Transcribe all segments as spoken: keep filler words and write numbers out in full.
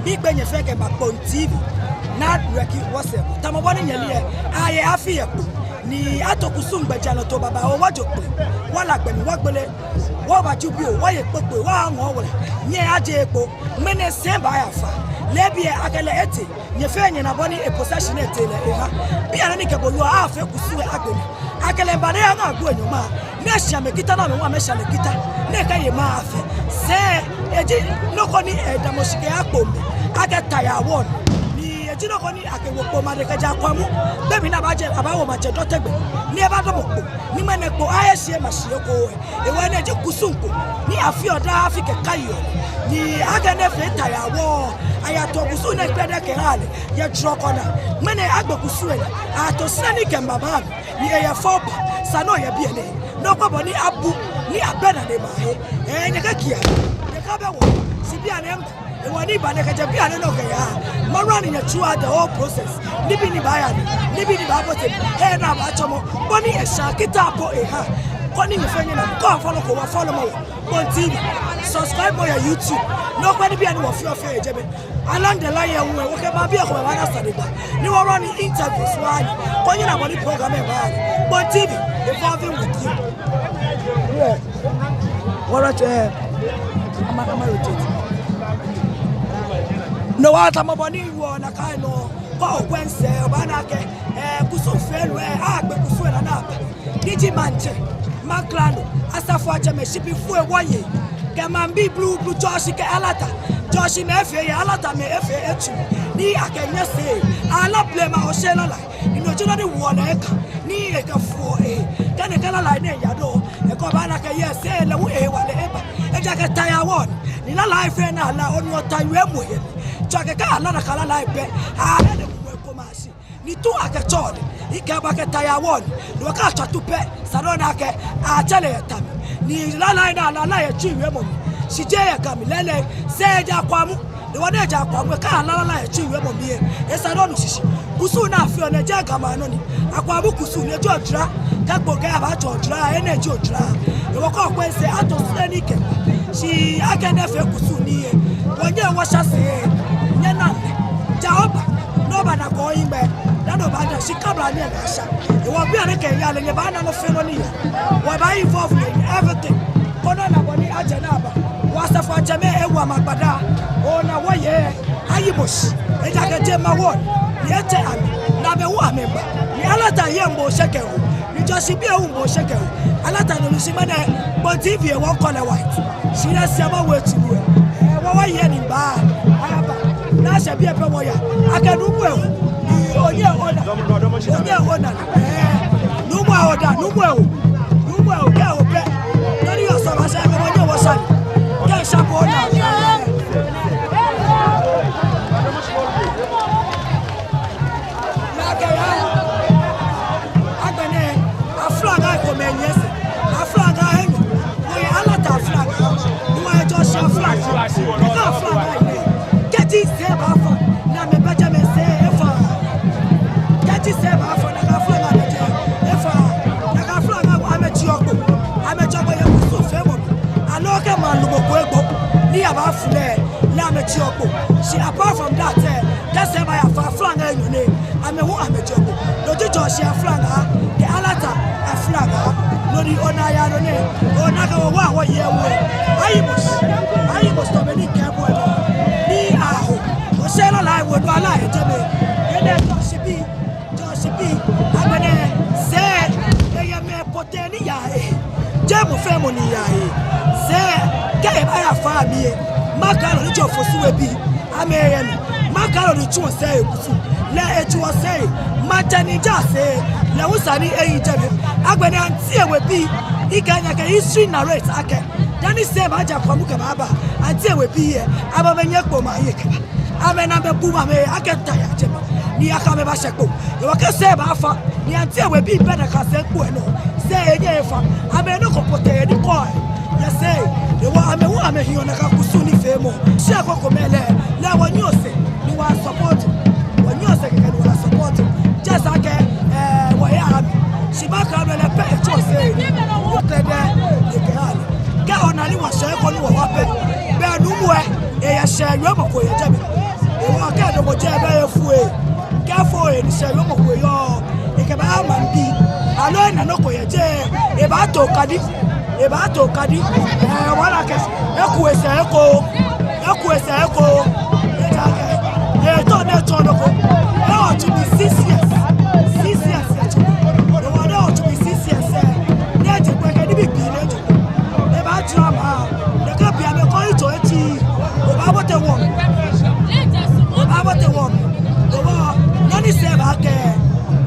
Miikpee nyɛ fɛɛ kɛba Kpone T V, ni nyɛkwɛ wɔsɛɛ. Tamɔ bɔ ni nyɛle lɛ, ayɛ afi yɛ Kpone. Ni ato kusum gbɛjianɔtoo babaoo, wɔjo Kpone, wɔla gbɛ mli, wɔgbele, wɔba jubilee, wɔye kpokpoi, wɔŋɔɔ wala. Nyɛ aje kpo, ŋmɛnɛ sɛi baaya fã. Leebi lɛ akɛ lɛ etee, nyɛ fɛɛ nyɛna bɔ ni e-procession lɛ tee lɛ eha. Bianɛ ni kɛ bo yɔɔ, afee kusum lɛ agbɛnɛ. Akɛ lɛ ba ni eyaŋa agbo enyɔ maŋ, ni eshi amɛ kita, ni amɛ hu amɛshi lɛ kita, ni ekɛye maŋ afee. Sɛi, eji nɔ ko ni edamɔ shi kɛya Kpone mli, akɛ Taya One. Ni eji nɔ ko ni akɛwo Kpone maŋ lɛ kɛjɛ Akwamu. Be mli ni abaje, abawo maŋtsɛ Dɔte gbɛ, ni ebadamɔ Kpone. Ni ŋmɛnɛ Kpone aye shi ema shi eko lɛ. Ehewɔ enɛ ji kusum ko ni afeɔ daa afi kɛkaiɔ. Ni akɛ enɛ fee Taya One, ayato kusum nɛɛ kpɛdɛkɛ ha lɛ yɛ Jrɔkɔ naa. Ŋmɛnɛ agbe kusum lɛ naa, ato sɛi ni kɛba maŋ mli, ni eyɛ fɔ ba, esa ni oyɛ biɛ nɛɛ. Nɔ ko bɔ ni abu, ni abɛ naa ni ema he. Ee, nyɛkɛkia, nyɛkabɛ wɔ, shi bianɛ mba. Ehewɔ ni eba nɛɛ kɛjɛ bianɛ nɔ kɛya, mara ni nyɛtsua the whole process. Nibii ni baaya nɔ, nibii ni baabote, he ni abaatsɔmɔ, bɔ ni esha kita po eha. Koni nyɛ fɛɛ nyɛna, kɛ ofollow ko, ofollow mɔ wɔ Kpone T V, subscribe mɔ yɛ YouTube. Nɔ ko ni bianɛ wɔfeɔ fɛɛ yɛ jɛmɛ. Along the line lɛ hu lɛ, wɔkɛ maŋbii komɛi baana sane agba, ni wɔ-run interviews wɔha nyɛ. Koni nyɛna bɔ ni program lɛ baaya. Kpone T V, evolving with you. Yeah. Wara tsɛ, ama, ama rotate. No hewɔ tamɔ bɔ ni wɔna akɛ no, kɛ okwɛ sɛɛ, obaana akɛ, ee, kusum feelɔ lɛ, agbe kusum lɛ naa ni aba. Ni ji maŋtsɛ, maŋkralo, asafoiatsɛmɛi, shipifoi, wɔyei, kɛ maŋbii blublu, Jɔɔshi kɛ Alata. Jɔɔshimɛi efee yɛ, Alatamɛi efee etsu. Ni akɛnyiɛ sɛi, ala blema oshe lala. Ni no ji nɔ ni woɔ lɛ eka, ni ekɛfoɔ ehe. Kɛ nɛkɛ lalai nɛɛ yaa do, ekɛ obaana akɛ yes, lɛ hu ehewalɛ eba. Ejaakɛ Taya One, ni lalai fɛɛ ni ala, onu ota wiemɔ yɛ mli. Tswa kɛkɛ ala nakai lalai pɛ, aa, ele mumɔ eko ma shi. Ni tu akɛtsɔ lɛ, ekɛba kɛ Taya One, ni wɔkɛ atswa tu pɛ, esa ni ona akɛ atsɛ lɛ yɛ ta mli. Ni lalai ni ala, ala yɛ tsu wiemɔ mli. Shi jeee yɛ Ga mli lɛɛlɛŋ, sɛi jɛ Akwamu. Ni wɔ ni jɛ Akwamu, kɛ ala lala yɛ tsu wiemɔ mli lɛ, esa ni onu shishi. Kusum ni afeɔ nɛɛ jeee Ga maŋ nɔ ni. Akwamu kusum ni ji ojara. Kɛ Kpone kɛya abaatsɔ ojara, enɛ ji ojara. Ehewɔ kɛ okwɛ sɛɛ, ato sɛi ni kɛ. Shi akɛ enɛ fee kusum ni yɛ. Wɔnyɛ wɔsha sɛi, nyɛna lɛ. Ja oba, ni obaana kɛ ohiŋmɛi, dani obaana shi kabla ni ena sha. Ehewɔ bianɛ kɛya lɛ, nyɛbaana nɔ fɛɛ nɔ ni yɔɔ. Wɔbaa involve in everything. Koni ona bɔ ni ajɛ ni aba. Wɔ asafoiatsɛmɛi ewo amɛ agbada. Ona wɔyei, ayimɔ shi. Ejaakɛ jɛmɛ wɔ ni etsɛ amɛ, ni amɛ hu amɛba. Ni Alata yei miibo shi kɛho. Ni Jɔɔshi bii hu miibo shi kɛho. Alata nɔ ni shi mɛnɛ, Kpone T V lɛ wɔkɔ lɛ white. Shi lɛ sɛɛ mawo etsu lɛ. Ee, wɔ wɔyei ni ba, ayaba. Ni ashɛ biɛ pɛ wɔya. Akɛ nuumo eho. Ni onyɛ ona. Onyɛ ona. Ee, nuumo eho daa, nuumo eho. Nuumo eho, kɛ eho pɛ. Nɔ ni yɔɔ sɔɔmɔ sɛɛ, kɛ onyɛ wɔsha. Kɛ esha po ona. Ee. Nakai ya. Agbɛnɛ, aflaŋaa komɛi nyiɛ sɛɛ. Aflaŋaa enyɔ. Wɔyɛ Alata aflaŋaa. Wɔyɛ Jɔɔshi aflaŋaa. Nakai aflaŋaa nɛɛ, kɛji sɛi baafã, ni amɛbɛ jɛmɛ, sɛi efã. Kɛji sɛi baafã, nakai aflaŋaa bɛ jɛi, efã. Nakai aflaŋaa amɛtsi okpo. Amɛtsi okpo yɛ kusum feemɔ. Aloo kɛ maŋ lumɔ ko egbo, ni abaafu lɛ, ni amɛtsi okpo. Shi apart from that, eh, kɛ sɛi baaya fã, aflaŋaa enyɔ nɛ, amɛ hu amɛtsi okpo. No ji Jɔɔshi aflaŋaa, kɛ Alata aflaŋaa. No ni ona yaa nɔ nɛ, ona akɛ wɔ, wɔ, wɔyei hu. Ayimɔ shi, ayimɔ shi tamɔ bɔ ni mikɛɛ bo lɛ. Ni aho, oshe lala ewo do ala yɛ jɛmɛ. Enɛ Jɔɔshi bii, Jɔɔshi bii, agbɛnɛ, sɛi, eyɛ mɛi po tɛŋŋ ni yaa he. Jeee mɔ fɛɛ mɔ ni yaa he. Sɛi, kɛ ebaaya fã mli lɛ, maŋkralo ni ji Ofosu We bii, amɛyɛ mli. Maŋkralo ni tsuɔ sɛi yɛ kusum, lɛ etsuɔ sɛi. Maŋtsɛ ni ja sɛi, lɛ hu esa ni ehi jɛmɛ. Agbɛnɛ Anti We bii, ekɛɛ nyɛ akɛ history narrate akɛ, dani sɛi baaja Akwamu kɛbaaba, Anti We bii lɛ, amɛbanyɛ Kpone maŋ he kɛba. Amɛna amɛbu amɛ akɛ Taya jɛmɛ. Ni akɛ amɛ bashɛ Kpone. Ehewɔ kɛ sɛi baafã, ni Anti We bii bɛ nakai sɛi kpo lɛ nɔ, sɛi enyɛɛɛ efã. Amɛ nɔ ko po tɛŋŋ ni kɔɔ yɛ sɛi. Ehewɔ amɛ hu amɛhiɔ nakai kusum nifeemɔ. Shi akɛ komɛi lɛ, lɛ wɔnyiɛ osɛɛ ni wɔsupport. Wɔnyiɛ osɛɛ kɛkɛ ni wɔsupport. Just akɛ, eh, wɔya amɛ. Shi maŋkralo lɛ pɛ etsɔ sɛi. Wɔkɛ lɛ, ekɛɛ ale. Kɛ ona ni wɔshɛ eko ni wɔwa pɛ, be nuumo lɛ, eyashɛ wiemɔ ko yɛ jɛmɛ. Jɛi bɛ efue. Kɛ efue ni sɛɛ yɔɔ mɔ ko yɔɔ, ekɛbaa maŋbii. Aloo ena nɔ ko yɛ jɛi, ebaato okadi. Ebaato okadi. Ɛɛ, wala kɛ. Eku esɛɛ eko. Eku esɛɛ eko. Ejaakɛ etao ni etsɔɔ nɔ ko. Etsui mli six years. Six years etsui mli. Ewɔ ni etsui mli six years lɛ, ni eje kpo kɛ nibii pii ni eje. Ebaatsɔɔ amɛ. Nɛkɛ bei amɛkɔ etsui etsui. Obaabote wɔ. Obaabote wɔ. Ewɔ, nɔ ni sɛɛ baakɛɛ,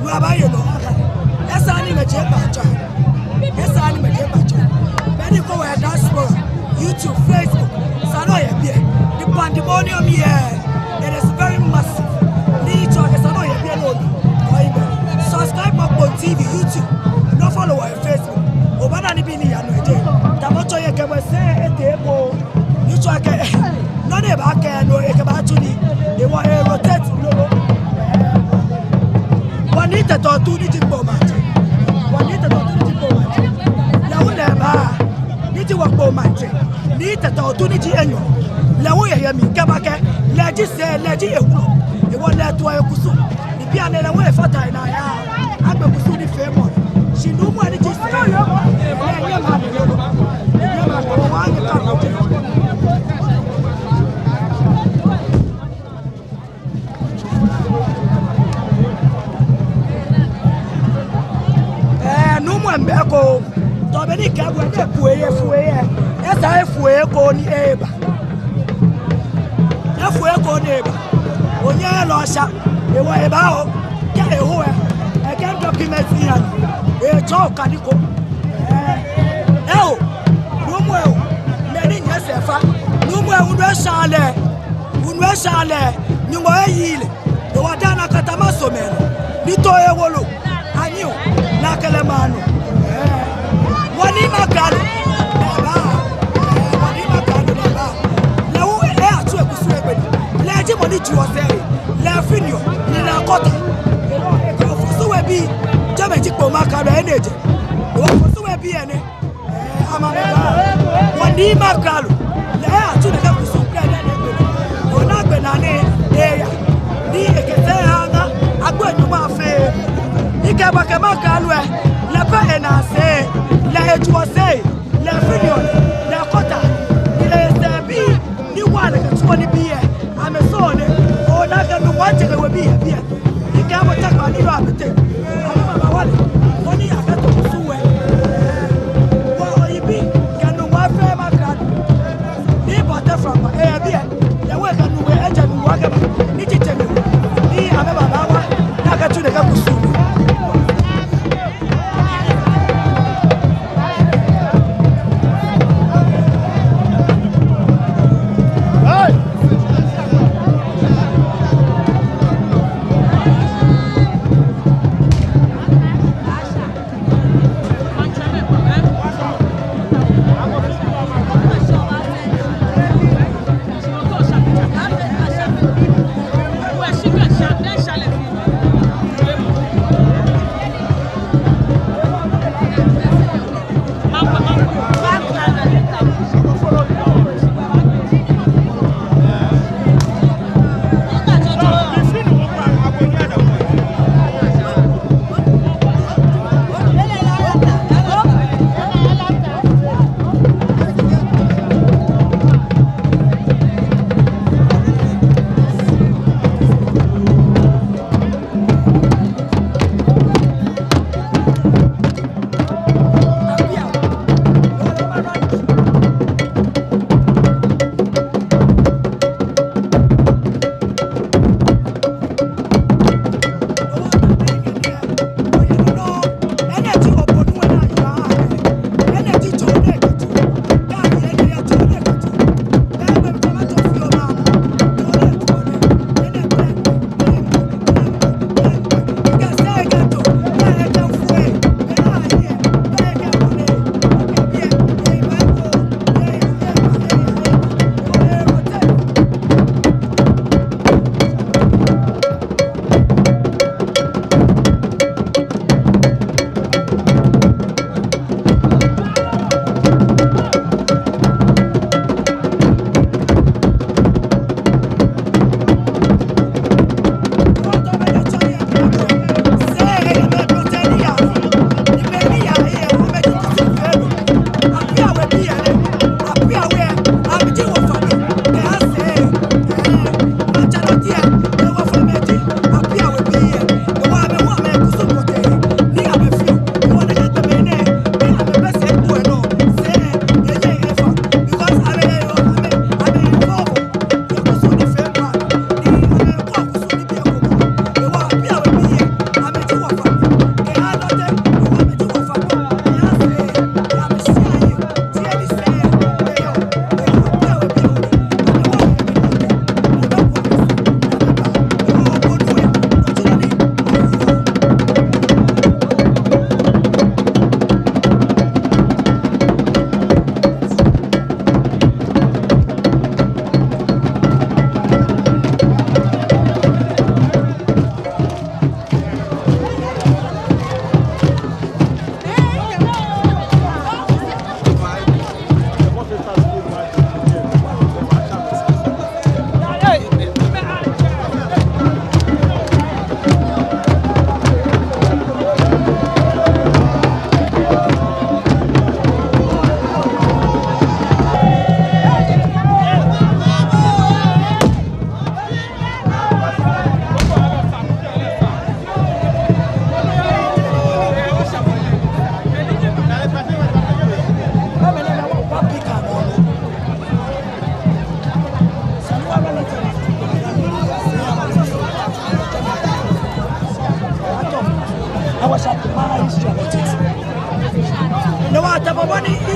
no abaaye nɔ. Esa ni mɛi je batsɔ. Esa ni mɛi je batsɔ. Mɛi ni kɔɔ wɔ yɛ diaspora, YouTube, Facebook, esa ni oyɛ biɛ. The pandemonium here, it is very massive. Ni etsɔɔ akɛ esa ni oyɛ biɛ ni obi. Oyibe. Subscribe Makpon T V YouTube. Ni ofollow wɔ yɛ Facebook. Obaana nibii ni yaa nɔ yɛ jɛi. Tamɔ tsɔ yɛ kɛ mɔ sɛɛ etee eko. Ni tsɔɔ akɛ, nɔ ni ebaakɛɛ no, ekɛbaatsu nii. Ewɔ erotate lolo. Wɔ Nii Tɛtɛ Otu ni ji Kpone maŋtsɛ. Wɔ Nii Tɛtɛ Otu ni ji Kpone maŋtsɛ. Lɛ hu lɛ eba. Ni ji wɔ Kpone maŋtsɛ. Nii Tɛtɛ Otu ni ji enyɔ. Lɛ hu yɛ yɛ mli kɛba kɛ. Lɛ ji sɛɛ, lɛ ji ewulɔ. Ewɔ lɛ tua ekusum. Ni bianɛ lɛ hu efata enaa yaa. Agbe kusum ni fee mɔ. Shi nuumo ni ji sɛɛ. Lɛ nyɛma mi lolo. Nyɛma mi lolo. Wa nyɛ ka lolo. Ɛɛ, nuumo lɛ bɛ eko. Tamɔ bɔ ni mikɛɛ bo lɛ, ni efue yɛ, efue yɛ. Esa efue eko ni eba. Efue eko ni eba. Onyɛ lɔ sha. Ewɔ eba oo. Kɛ eho lɛ. Ekɛ document ni yaa. Etsɔɔ okadi ko. Ɛɛ, ɛɛ oo. Nuumo lɛ oo. Mɛni nyɛsɛɛ fa. Nuumo lɛ, hulu esa lɛ. Hulu esa lɛ, Nyɔŋmɔ eyi lɛ. Ewɔ daa nakai tamɔ somɛɛ lɛ. Ni too ewolo. Anyiɛ oo, nakai lɛ maŋ nɔ. Ɛɛ. Wɔ Nii Maŋkralo. Lɛ eba. Ɛɛ, wɔ Nii Maŋkralo lɛ eba. Lɛ hu eyatsɔ ekusum lɛ gbɛ. Lɛ ji mɔ ni ju wɔsɛɛ. Lɛ finiɔ. Ni lɛ kɔta. Ewɔ Ofosu We bii. Jɛmɛ ji Kpone Maŋkralo lɛ ni jɛ. Ewɔ Ofosu We bii lɛ nɛ. Ɛɛ, amɛ amɛba. Wɔ Nii Maŋkralo. Lɛ eyatsu nɛkɛ kusum krɛdɛɛ nɛɛ gbɛ. Ona gbɛ naa nɛɛ, eya. Ni ekɛ sɛɛ aha ŋa, agbo enyɔ ma fɛɛ. Ni kɛ eba kɛ Maŋkralo lɛ, lɛ pɛ ena sɛɛ, lɛ eju wɔsɛɛ, lɛ finiɔ, lɛ kɔta. Ni esɛɛ bii, ni wa lɛ kɛ tsuɔ nibii lɛ, amɛsɔɔ nɛɛ, ona akɛ nuumo ajɛ kɛ we bii lɛ biɛ. Ni kɛ amɛta kpa ni yɔɔ amɛteŋ. Amɛbawa lɛ. Koni akɛto kusum lɛ. Wɔ oyibii, kɛ nuumo afee Maŋkralo. Ni bɔtɛ frama, eya biɛ. Lɛ hu ekɛ nuumo, ejɛ nuumo akɛba. Ni tsitsi nɛɛ. Ni amɛbabawa. Ni akɛtsu nɛkɛ kusum.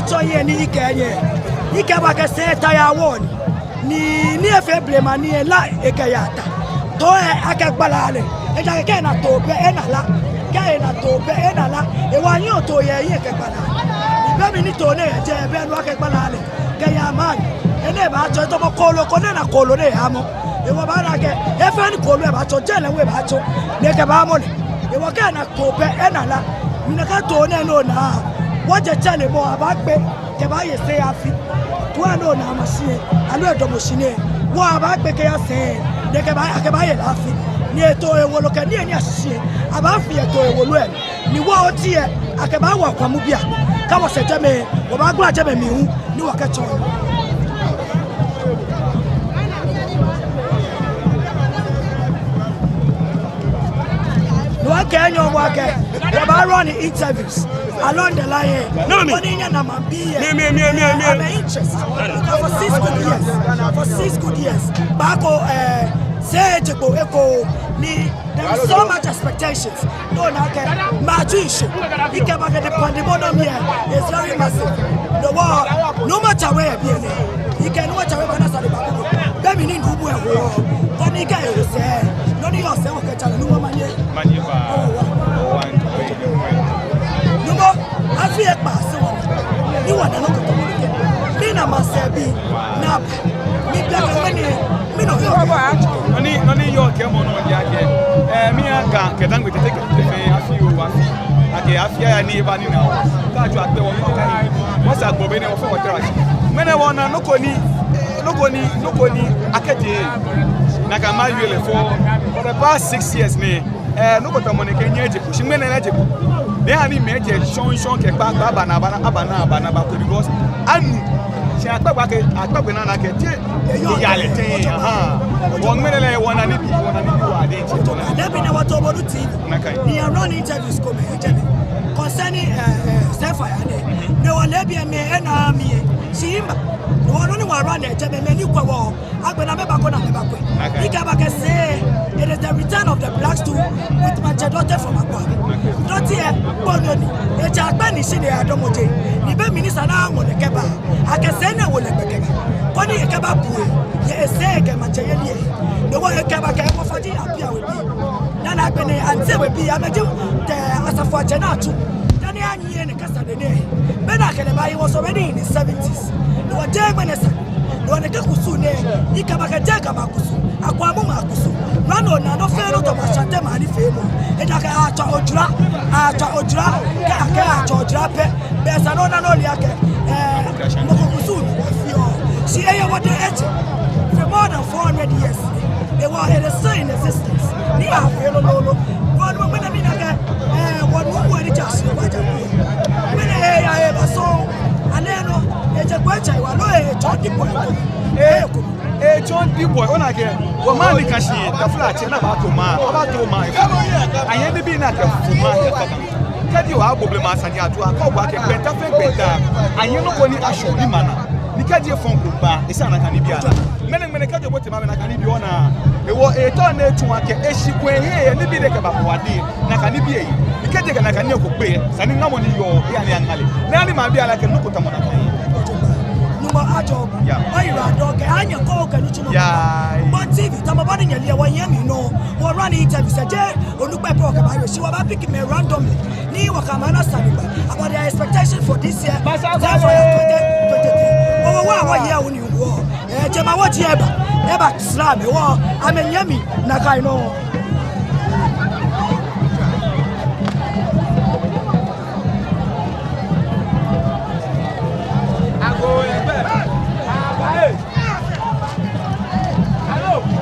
Tsɔ yɛ ni ekɛɛ nyɛ, ekɛɛ ba akɛ sɛɛ ta ya wɔ ni, ni, ni efee blema ni ela ekɛya ta. Too lɛ akɛgbala lɛ, ejaakɛ kɛ ena too pɛ ena la, kɛ ena too pɛ ena la, ewa nyiɛ too yɛ, yɛ kɛgbala. Be mli ni too nɛɛ jɛ, be nɔ akɛgbala lɛ kɛya maŋ. Enɛ baatsɔ, etamɔ kooloo ko ni ena kooloo ni eyaamɔ. Ewa baana akɛ efee ni kooloo lɛ baatsɔ, jɛlɛ we baatsɔ, ni ekɛbaamɔ lɛ. Ewa kɛ ena too pɛ ena la, mina akɛ too nɛɛ nɔ naa. Wɔjɛ tsɛ lɛ mɔ abaakpe kɛbaye sɛɛ afi. Too nɔ naa ma shi, aloo edɔmɔ shi nɛɛ, wɔ abaakpe kɛya sɛɛ, ni kɛba, akɛbaye la afi. Ni etoo ewolo kɛ nii ni ashishi, abaafi etoo ewolo lɛ. Ni wɔ oti lɛ, akɛbaawo Akwamu biɛ. Kɛ wɔsɛɛ jɛmɛ, wɔbaagbala jɛmɛ mli hu, ni wɔkɛtsɔ. Ni wɔkɛ nyɔmɔ akɛ, wɔbaa run interviews along the line. No, me. Koni nyɛ na maŋbii lɛ. Me, me, me, me, me. I'm an interest. For six good years. For six good years. Baako, eh, sɛɛ eje kpo eko ni there is so much expectations. No, na akɛ, ma tu isu. Ekɛɛ ba akɛ the pandemonium here is very massive. The world, no matter where be, ekɛɛ no matter where, ba na sa de ba. Be mli ni nubu ewo. Koni ekɛɛ ewo sɛɛ. No ni yɔɔ sɛɛ, okɛɛ tsɛ lɛ, nubu manye. Manye ba. Oh, wow. Oh, one, two, three. Nubu, afi ekpaa sɛɛ wɔ. Ni wɔna nɔ ko tɔmɔ ni kɛ. Ni na masɛɛ bi. Na Ni bianɛ mɛni, mɛni yɔɔ? Nɔ ni, nɔ ni yɔɔ kɛɛmɔ nɔ ji akɛ, eh, mi aka kɛ Dangme tete kɛ tete fɛɛ afi oo afi. Akɛ afi aya ni eba ni na. Kaatsɔ akpɛ wɔ nɔ kɛ. Wɔsɛɛ gbɔ be nɛɛ wɔfɔ wɔtara shi. Ŋmɛnɛ wɔna nɔ ko ni, nɔ ko ni, nɔ ko ni akɛtee. Nakai mawie lɛ for, for the past six years nɛɛ. Eh, nɔ ko tamɔ nɛkɛ nyɛɛɛ eje kpo, shi ŋmɛnɛ lɛ eje kpo. Ni ani mɛi ejɛ shɔŋŋ shɔŋŋ kɛ kpaa kpaa aba naa, aba naa, aba naa, aba naa, aba kpe because anu. Shi akpaa gbɛ kɛ, akpaa gbɛ naa naa kɛ te. Eya lɛ tɛŋŋ, aha. Wɔ ŋmɛnɛ lɛ wɔna nibii, wɔna nibii wɔ adɛŋ tsi. Lɛ bi nɛɛ wɔto bo nu ti. Nakai. Ni a run interviews komɛi yɛ jɛmɛ. Concerning, eh, eh, sɛɛ faya nɛɛ. Ni wɔ lɛ bi mɛi ena mli. Shi mba. Ni wɔ nɔ ni wɔ run yɛ jɛmɛ, mɛi ni kwɛ wɔ. Agbɛnɛ amɛbako ni amɛbakwɛ. Okay. Ekɛɛ ba akɛ sɛɛ, it is the return of the Blacks two with Maŋtsɛ Dɔte from Akwamu. Okay. Dɔte lɛ, kpɔŋ nɔ ni, etsɛ akpɛ ni shi ni eyadɔmɔ je. Ni be mli ni sa ni aŋɔ lɛ kɛba. Akɛ sɛɛ nɛɛ wo lɛ gbɛ kɛba. Koni ekɛba bue, yɛ esɛɛ kɛ maŋtsɛyeli lɛ. Ni wɔ ekɛɛ ba akɛ wɔfaji apia wɛ bi. Ni agbɛnɛ anti wɛ bi, amɛji, tɛ asafoatsɛ naa tsu. Dani anyiɛ ni kasa de nɛɛ. Be ni akɛ lɛ ba lɛ, he was already in his seventies. Ni wɔje ŋmɛnɛ sa. Ni wɔna akɛ kusum nɛɛ, ekɛɛ ba akɛ jeee Ga maŋ kusum, Akwamu maŋ kusum. Nɔ nɔ nɔ fɛɛ nɔ tamɔ Ashanti maŋ nifeemɔ. Ejaakɛ atswa ojura, atswa ojura, kɛ akɛ atswa ojura pɛ. Be sa nɔ ni ole akɛ, eh, mɔ ko kusum ni wɔfeɔ. Shi eye wɔdɛŋ etsɛ. For more than four hundred years. Ewa, it is still in existence. Ni afee lolo. Wɔ nɔ ŋmɛnɛ mina akɛ, eh, wɔ nɔ ŋmɛnɛ ni ja shi wa ja. Ŋmɛnɛ eya eba sɔŋŋ. Alɛ nɔ, eje kpo etsɛ wa loo etsɔ di bɔ. Eh, eko. Etsɔ di bɔ, ona akɛ. Wɔ maŋ ni ka shi, taflatsɛ ni abato maŋ, abato maŋ. Ayɛ nibii ni akɛfo maŋ. Kɛji wɔ abo blema sane atua, kɛ obu akɛ gbɛnta fɛɛ gbɛnta. Ayɛ nɔ ko ni ashɔ ni mana. Ni kɛji efɔŋ ko ba, esa nakai nibii ana. Ŋmɛnɛ, ŋmɛnɛ kɛji obote maŋ mli nakai nibii ona. Ewɔ etɔ ni etsu akɛ eshi kwɛ he, nibii ni ekɛba bɔ ade. Nakai nibii. Ni kɛji ekɛ nakai nii ko kpe, sane ŋamɔ ni yɔɔ, eya ni aŋa lɛ. Ni ani mabi ala akɛ nɔ ko tamɔ nakai. Nyɔŋmɔ ajɔɔ. Ya. Oyiwaladɔŋŋ kɛ anyɛ ko kɛ nitsumɔ. Ya. But T V, tamɔ bɔ ni nyɛle lɛ, wɔyɛ mli nɔ. Wɔ run interview sɛɛ jɛ. Onukpai pɛ wɔkɛbaawie, shi wɔbaa pick mɛi randomly. Ni wɔkɛ amɛ ana sane lɛ about their expectation for this year. Masa Sɛɛ faya twenty twenty-three. Wɔ, wɔ, wɔ, wɔyɛ wɔ ni wɔ. Eh, jɛmɛ wɔ ji eba. Eba sra amɛ wɔ. Amɛnyɛmi nakai nɔ. Ago ɛgbɛ. Ago ɛgbɛ.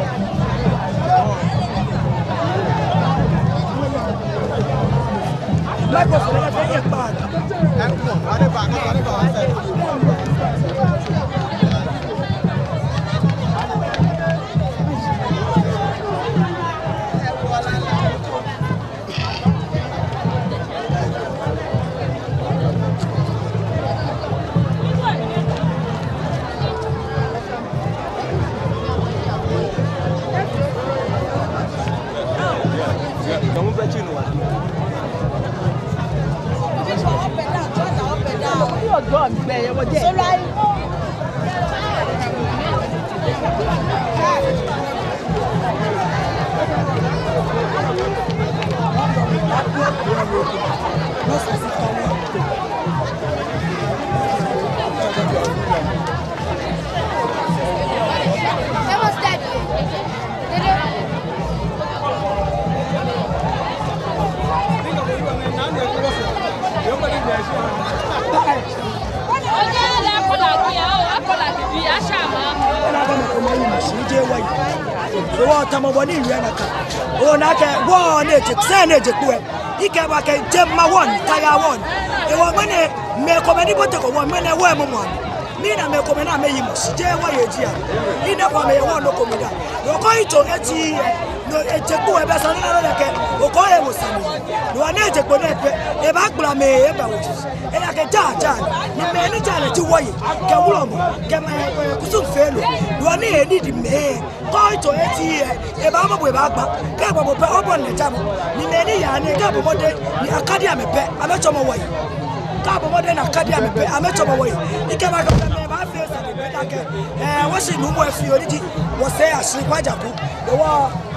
Wɔ tamɔ bɔ ni yɛ nakai. Ona akɛ wɔ ni eje, sɛɛ ni eje kpo lɛ. Ekɛɛ bo akɛ jɛmawɔŋ, tayawɔŋ. Hewɔ ŋmɛnɛ mɛi komɛi ni bote ko wɔ ŋmɛnɛ wɔ momo. Mina mɛi komɛi ni amɛyi mɔ shi, jeee wɔyɛ jio. Ina kwa mɛi wɔ nɔ ko mida. Okɔ ito eti yɛ. No eje kpo lɛ, be sane ni nɔ lɛ kɛ. Okɔ ewo sane. No ni eje kpo lɛ pɛ. Ebaagbala mɛi, ebaawo. Eya kɛ ja, ja. Ni mɛi ni ja lɛ ji wɔyɛ. Kɛ wulɔmɔ. Kɛ mɛi, eh, kusumfeelɔi. No ni eni di mɛi. Kɔ ito eti yɛ, ebaamɔ bo ebaagba. Kɛ ebɔ bo pɛ, obɔ ni ja bo. Ni mɛi ni yaa nɛɛ, kɛ abɔ mɔdɛŋ ni akadi amɛ pɛ, amɛtsɔmɔ wɔyi. Kɛ abɔ mɔdɛŋ ni akadi amɛ pɛ, amɛtsɔmɔ wɔyi. Ekɛɛ bo akɛ mɛi baafee sane, be ni akɛ, eh, wɔshi nuumo efee odidi, wɔsɛɛ ashi kwa jaku. Hewɔ,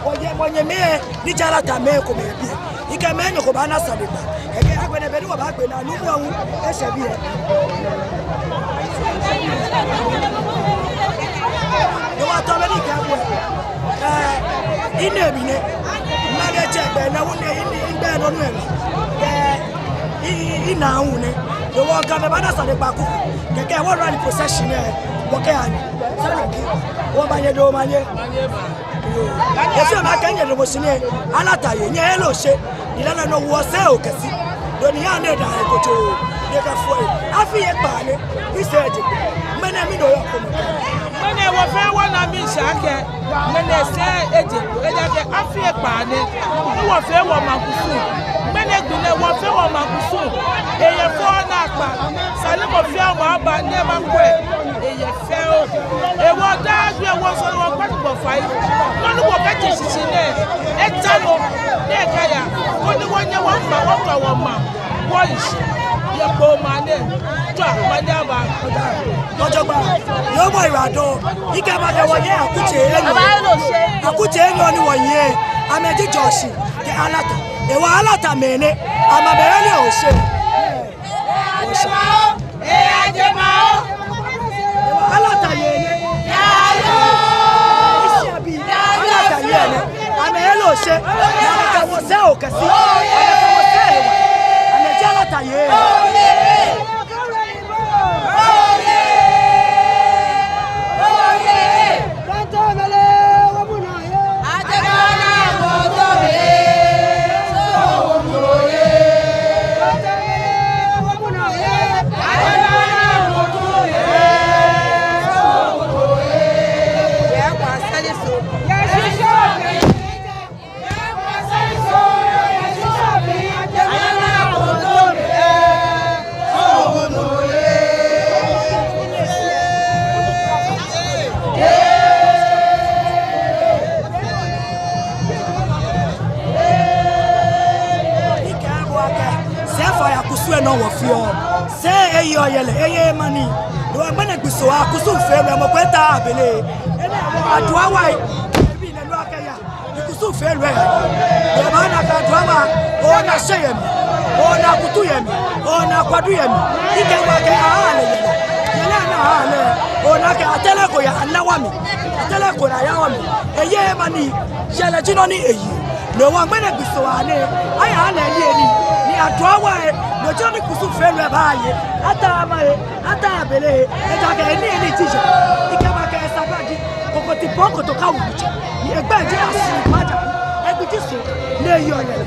wɔyɛ, wɔnyɛmimɛi, ni ji Alata mɛi komɛi yɛ biɛ. Ekɛɛ mɛi enyɔ ko baana sane gba. Ekɛɛ agbɛnɛ be ni wɔbaagbe naa, nuumo hu eshɛ biɛ. Hewɔ tɔ be ni ekɛɛ bo. Eh, ine bi nɛ. Mane tsɛ gbɛ naa hu nɛ, ine gbɛ nɔ nu ɛ. Eh, i, i, ina hu nɛ. Hewɔ kɛ amɛbaana sane gba ko. Kɛkɛ wɔ run procession nɛ. Wɔkɛya ni. Sane ki. Wɔbaanyɛ do manye. Efee mi akɛ nyɛ lɛ mɔ shi nɛ, Alata yɛ, nyɛyeli oshe, ni lala nɔ wɔsɛɛ okɛshi. Doni ya nɛ da ekojo, nɛkɛ foi. Afi ekpaa nɛ, misɛɛ eje. Ŋmɛnɛ mi nɔ yɔɔ ko mɔ. Ŋmɛnɛ wɔfɛɛ wɔna miishɛɛ akɛ, ŋmɛnɛ sɛɛ eje, ejaakɛ afi ekpaa nɛ, ni wɔfee wɔmaŋ kusum. Ŋmɛnɛ gbi nɛɛ wɔfee wɔmaŋ kusum. Eyɛ fɛo naakpa, sani mɔ fɛɛ mɔ aba ni eba kwɛ. Eyɛ fɛo. Hewɔ daa gbi wɔsɔle wɔkpa ni bɔ fai. Nɔ ni wɔkɛje shishi nɛɛ, eta nɔ, ni ekaya. Koni wɔnyɛ wɔkpa, wɔkpa wɔmaŋ. Wɔyi shi. Yɛ kpoo maŋ nɛɛ. Tswa, maŋ nɛɛ aba. Ojogbaŋŋ. Yoo, mɔ iwa do. Ekɛɛ bo akɛ wɔyɛ akutsei enyɔ. Akutsei enyɔ ni wɔyɛ. Amɛji Jɔɔshi kɛ Alata. Hewɔ Alata mɛi nɛ. Amɛbɛ yeli oshe. Alata yeli. Alata yeli. Amɛyeli oshe. Amɛkɛ wɔsɛɛ okɛshi. Amɛkɛ wɔsɛɛ ewa. Amɛji Alata yeli. Sɛɛ faya kusum lɛ nɔ wɔfeɔ. Sɛɛ eyeɔ yɛlɛ, eyeee maŋ nii. Hewɔ ŋmɛnɛ gbi sɛɛ kusumfeelɔi mɔ ko etaaa abele. Enɛ wɔ aduawai. Ebi nɛ lɔ akɛya. Ni kusumfeelɔi. Yɛ ba na ka duawa. Ona shɛ yɛ mli. Ona kutu yɛ mli. Ona kwadu yɛ mli. Ekɛɛ bo akɛ aha lɛ yɛlɛ. Yɛlɛ ni aha lɛ. Ona akɛ atɛlɛ ko ya ana wa mli. Atɛlɛ ko na ya wa mli. Eyeee maŋ nii. Yɛlɛ ji nɔ ni eyeɔ. Hewɔ ŋmɛnɛ gbi sɛɛ nɛɛ. Aya lɛ nii ni. Ni aduawai. No ji nɔ ni kusumfeelɔi baaye. Ata ama ye. Ata abele, ejaakɛ eni eni tije. Ekɛɛ bo akɛ esaba ji, kokoti pɔŋ koto ka wu tije. Ni egbɛi ji asu maja, egbi ji sɛɛ, ni eyeɔ yɛlɛ.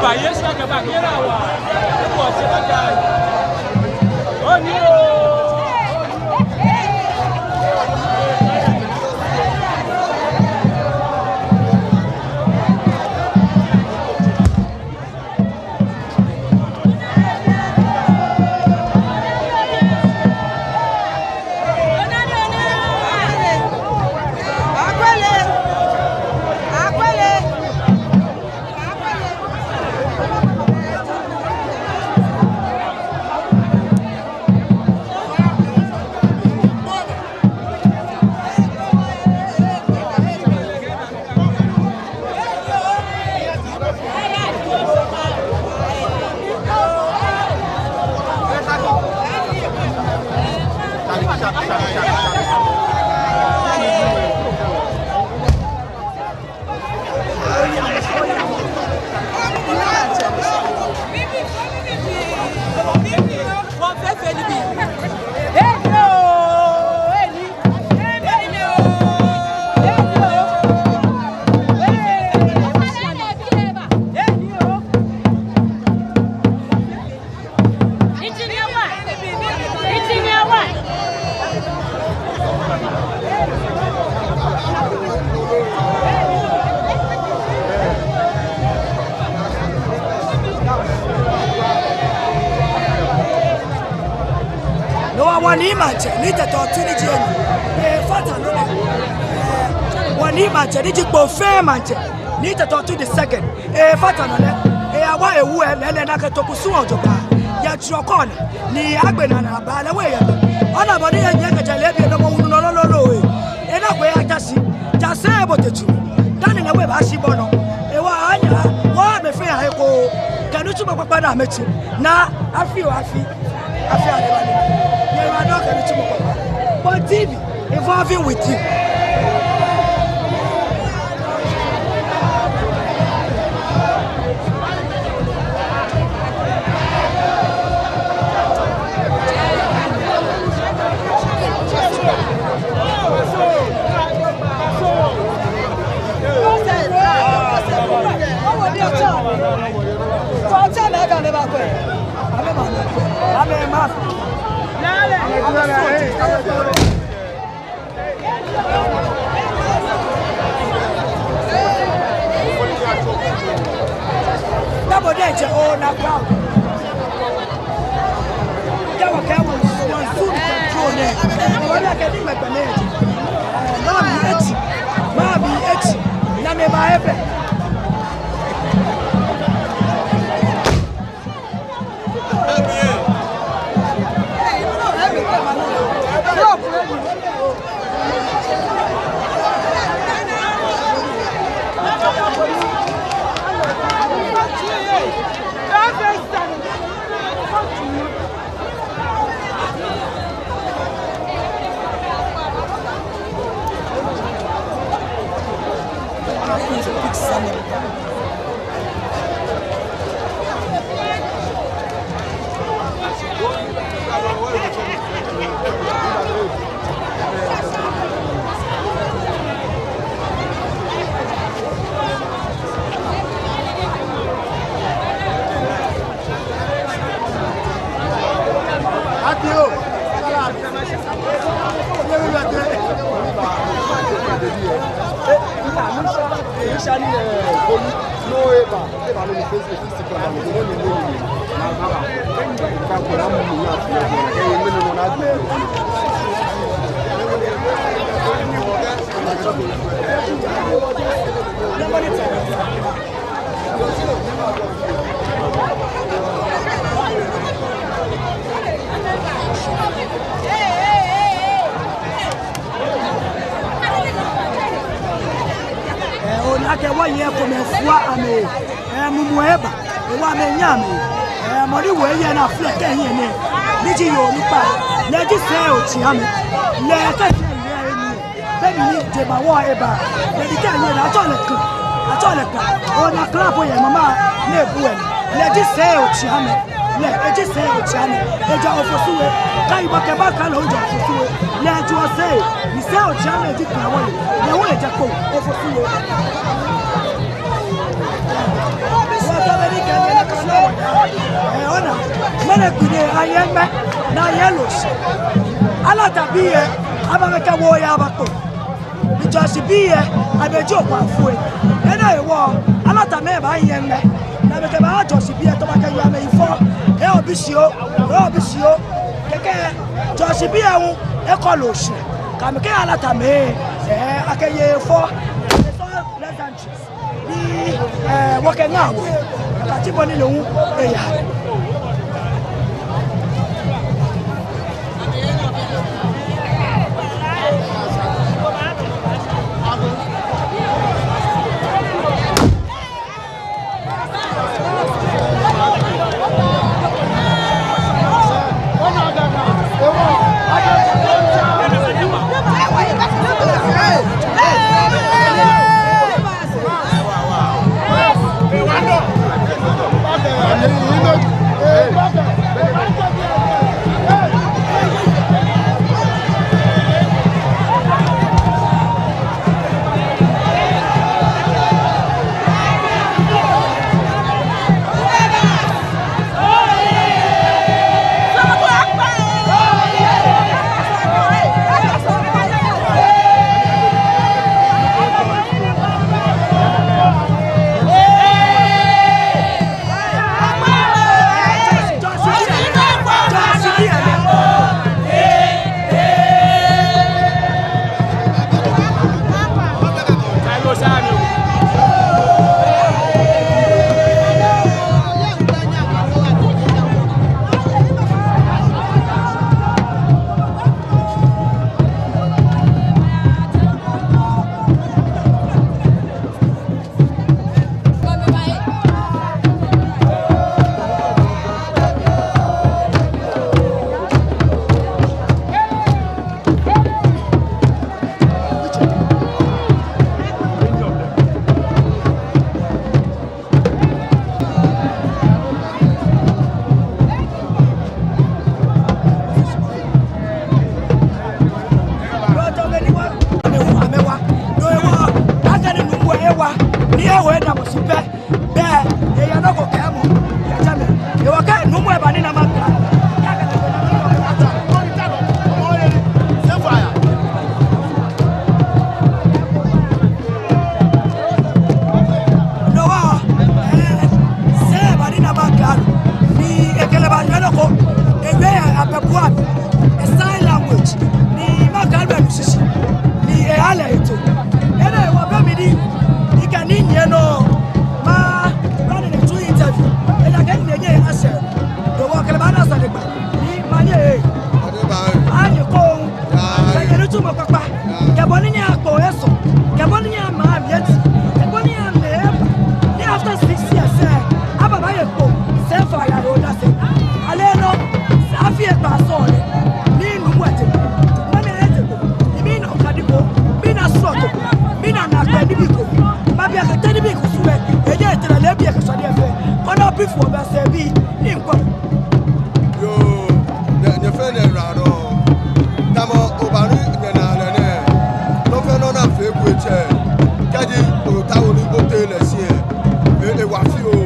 Ba Yesu akɛ ba kɛra wa. Ko se ba jai. Oni o. Maŋtsɛ, Nii Tɛtɛ Otu ni ji enɛ, efata nɔ lɛ. Wɔ Nii Maŋtsɛ ni ji Kpone fɛɛ Maŋtsɛ, Nii Tɛtɛ Otu the second, efata nɔ lɛ. Eyawa ewu lɛ lɛɛlɛŋ ni akɛto kusum lɛ jogbaŋŋ yɛ Tsuru kɔne, ni agbe naa ni aba lɛ we yɛ. Ona bɔ ni eyɛ nyiɛ kɛjɛ leebi lɛ nɔ mɔ wulu nɔ lolo lolo ee. Ena ko eyata shi, ja sɛɛ ebote tsu. Dani ŋa we ba shi bɔ nɔ. Ewa anya, wɔ amɛ fɛɛ ahe ko. Kɛ nitsumɔ kpakpa ni amɛtsu. Naa, afi oo afi. Afi ale wa ni. Nyɛ wa dɔ kɛ nitsumɔ kpakpa. Kpone T V, evolving with you. Nabo de jɛ o na kwa. Kɛ wɔkɛ wɔ, wɔzun control nɛɛ. Wɔle akɛ ni mɛgbɛ nɛɛ. Maami etsi, maami etsi, na mɛi ba ebɛ. Ee, ona akɛ wɔyɛ kome fua amɛ. Ee, mumɔ eba, ewa amɛ nyɛ amɛ. Ee, mɔ ni wo eyɛ naa flɛ kɛ hiɛ nɛɛ. Ni ji yoo onukpa. Lɛ ji sɛɛ otsi amɛ. Lɛ kɛ sɛɛ yɛ eni. Be mli ni jemawɔŋ eba. Lɛ ni kɛ yɛ naa, atsɔ lɛ kla. Atsɔ lɛ kla. Ona kla bo yɛ mama. Ni ebu ɛ. Lɛ ji sɛɛ otsi amɛ. Lɛ, eji sɛɛ otsi amɛ, eja ofosu we. Kɛ iba kɛ ba kala oja ofosu we. Lɛ eji osɛɛ, ni sɛɛ otsi amɛ eji kla wale. Lɛ wo eja kpo, ofosu we. Wɔtɔ be ni kɛ lɛ kala wale. Ee, ona, mɛni gbi ni ayɛ mɛ, ni ayɛ lo shi. Alatabii, aba mɛi kɛ wɔ ya ba kpo. Ni Jɔɔshi bii lɛ, amɛji okwaafoi. Enɛ hewɔ, Alata mɛi baanyɛ amɛ. Ni amɛkɛ ba Jɔɔshi bii lɛ tɔ ba kɛ yɔ amɛ yi fɔ. Ee, obi shi oo, ee, obi shi oo. Kɛkɛ, Jɔɔshi bii lɛ hu, ekɔ lo shi. Kɛ amɛkɛ Alata mɛi, ee, akɛ yɛ fɔ. Ni, ee, wɔkɛ ŋa wɔ. Kati bɔ ni lɛ hu, ee, ya. Ni ewo edamɔ shi pɛ, bɛ eya nɔ ko kɛɛmɔ yɛ jɛmɛ. Hewɔ kɛ nuumo eba ni ena maŋkɛ, no hewɔ, eh, sɛɛ eba ni ena maŋkɛ, ni ekɛ lɛ bawie nɔ ko. Ewie yɛ abɛbuamɔ, sign language, ni maŋkɛ lɛ nu shishi, ni eha lɛ eto. Enɛ hewɔ be mli ni mikɛ nii nyiɛ nɔ, ma, ma nine tsu interview. Ejaakɛ nine nyɛ asɛɛ. Hewɔ kɛ lɛ baana sane kpakpa. Ni manye. Ani ko. Kɛ nyɛnitsumɔ kpakpa. Kɛ bɔ ni nyɛkpɔ esɔ. Kɛ bɔ ni nyɛma mi eti. Kɛ bɔ ni nyɛma eba. Ni after six years, eh, aba baye kpo. Sɛɛ faya lɛ odase. Aleenɔ, afii ekpaa sɔŋŋ lɛ, ni nuumo ete. Mane ete ko. Ni mina okadi ko. Mina srɔto. Mina naakpɛɛ nibii ko. Mabi akɛ te nibii kusum lɛ, eji etɛ lɛ leebi ekɛ sɔɔ ni efee. Kɔnɔ bi fo bɛ sɛɛ bi. Ni ŋkɔ. Yoo, nyɛ, nyɛfɛɛ nyɛyiwaladɔŋŋ. Tamɔ oba ni nyɛna lɛ nɛɛ, nɔ fɛɛ nɔ ni afee eko etsɛ. Kɛji otaoɔ ni otee lɛ shi lɛ, e, ewa fioo.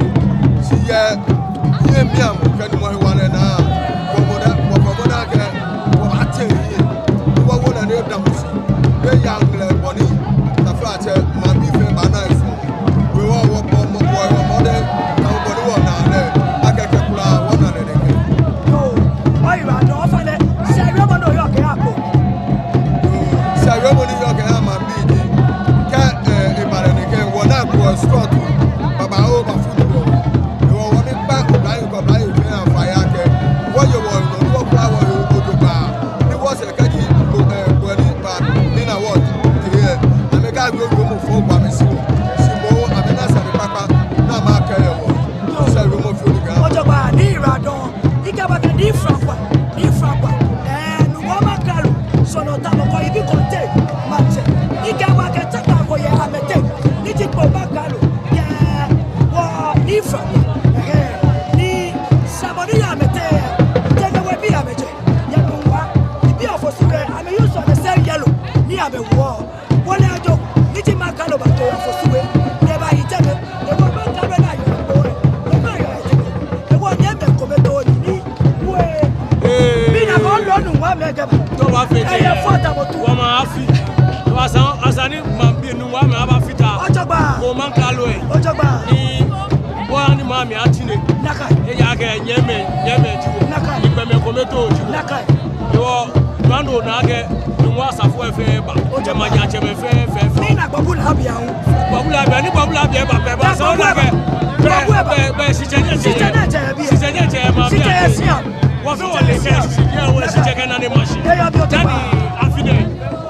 Shi yɛ, yɛ miamɔ kɛ Nyɔŋmɔ hewalɛ naa, wɔbɔ mɔdɛŋ, wɔbɔ mɔdɛŋ akɛ wɔbaatee ehiɛ. Wɔwo lɛ ni edamɔ shi. Eya ŋmlɛ bɔ ni taflatsɛ maŋbii fɛɛ baana efɔŋ. Hewɔ wɔbɔ mɔ, wɔbɔ mɔdɛŋ, tamɔ bɔ ni wɔna lɛ, akɛ kɛ kwraa wɔna lɛ nɛkɛ. Yoo, oyiwaladɔŋŋ ofainɛ, sɛɛ wiemɔ ni oyɔɔ kɛha kpo. Yoo, sɛɛ wiemɔ ni miyɔɔ kɛha maŋbii ji, kɛ, eh, eba lɛ nɛkɛ, wɔna kpo srɔto, babaoo bafutu wɔ. Hewɔ wɔmiikpa oblayoo kɛ oblayei fɛɛ afai akɛ, wɔye wɔnɔ ni wɔkpla wɔhe jogbaŋŋ, ni wɔsɛɛ kɛji, eh, gbɔi ni ba, ni na wɔtee lɛ, amɛkawie wiemɔ fɔŋ ko amɛshi wɔ. Shi moŋ amɛna sane kpakpa ni amɛkɛɛ wɔ. Sɛɛ wiemɔ fioo ni mikɛha. Ojogbaŋŋ, ni oyiwaladɔŋŋ. Ikɛɛ akɛ Nii Frankwa, Nii Frankwa. Eh, nuumo maŋkralo, sɔnɔ tamɔ ko ibi kɔnte maŋtsɛ. Ikɛɛ akɛ tsakpaa ko yɛ amɛteŋ, ni ji kpo maŋkralo. Kɛ wɔ Nii Frankwa. Eh, ni sɛɛmɔ ni yɔɔ amɛteŋ, jeee nɛɛ wɔ bi amɛjɛ. Yɛ Nungua, ibi Ofosu we, amɛ use amɛsɛɛ yellow, ni amɛwoɔ. Wɔle ajo, ni ji maŋkralo bato Ofosu we, ni ebahi jɛmɛ, ni wɔ maŋkralo naa yɔɔ kpo we, ni ma yɔɔ jɛmɛ, ni wɔ nyɛmimɛi kome too nii ni, we. Ee. Mina ko lɔ Nungua mɛi kɛ ba. Tɔ ba fee jɛ. Eye fɔ ta motu. Wɔma afi. Wɔ asa, asa ni maŋbii Nungua mɛi abafata. Ojogbaŋŋ. Kpo maŋkralo lɛ. Ojogbaŋŋ. Ni, wɔ ni maŋ mli atsi nɛ. Nakai. Ejaakɛ nyɛmimɛi, nyɛmimɛi ji wɔ. Nakai. Ni gbɔmɛi kome too ji wɔ. Nakai. Hewɔ, mando na akɛ, Nungua asafo lɛ fɛɛ ba. Ojogbaŋŋ. Jɛmaji atsɛmɛi fɛɛ, fɛɛ, fɛɛ. Ni na gbɔbu lɛ abi ahu. Gbɔbu lɛ abi ahu, ni gbɔbu lɛ abi ahu, ba, ba, ba, sa, gbɔbu lɛ abi ahu. Bɛ, bɛ, bɛ, shitsɛ nyɛ tsɛ. Shitsɛ nyɛ tsɛ, bi. Shitsɛ nyɛ tsɛ, ma, bi, shitsɛ nyɛ, shia. Wɔ fɛɛ wɔle kɛ, shitsɛ, shia, wɔ shitsɛ kɛ nane mashi. Yɛ, yɛ, bi, ojogbaŋŋ. Dani, afi nɛɛ.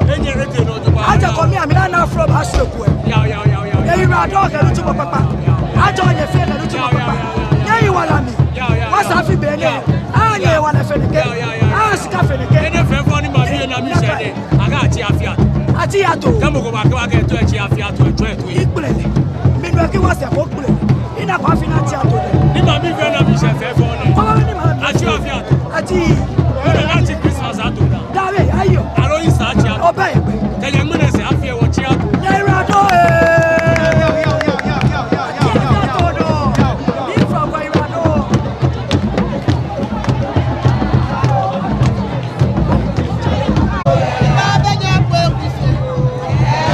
Enyɛ, ete nɔ, ojogbaŋŋ. Aja ko mi, amina na fro ba shwe kwe. Yao, yao, yao, yao. Eyi ra dɔ kɛ nitsumɔ kpakpa. Aja nyɛ fɛɛ kɛ nitsumɔ kpakpa. Nyɛyiwala mli. Yao, yao, yao. Wɔsɛɛ afi be nɛɛ. Yao. Anyɛ wala fɛɛ nɛkɛ. Yao, yao, yao, yao. Ashika fɛɛ nɛkɛ. Enɛ fɛɛ fɔ ni maŋbii na mi shɛ nɛ. Akɛ atsi afi ato. Atsi ato. Kɛ mɔ ko ba kɛ wa kɛ to atsi afi ato, eto, eto. Ikplɛ lɛ. Minu akɛ wɔsɛɛ ko kplɛ lɛ. Ina ko afi ni atsi ato lɛ. Ni maŋbii fɛɛ na mi shɛ fɛɛ fɔ nɛ. Kɔlɔ ni maŋbii. Atsi afi ato. Atsi. Ona ni atsi Christmas ato. Dabi, ayo. Aloo Easter atsi ato. Obɛ yɛ gbɛ. Kɛ yɛ ŋmɛ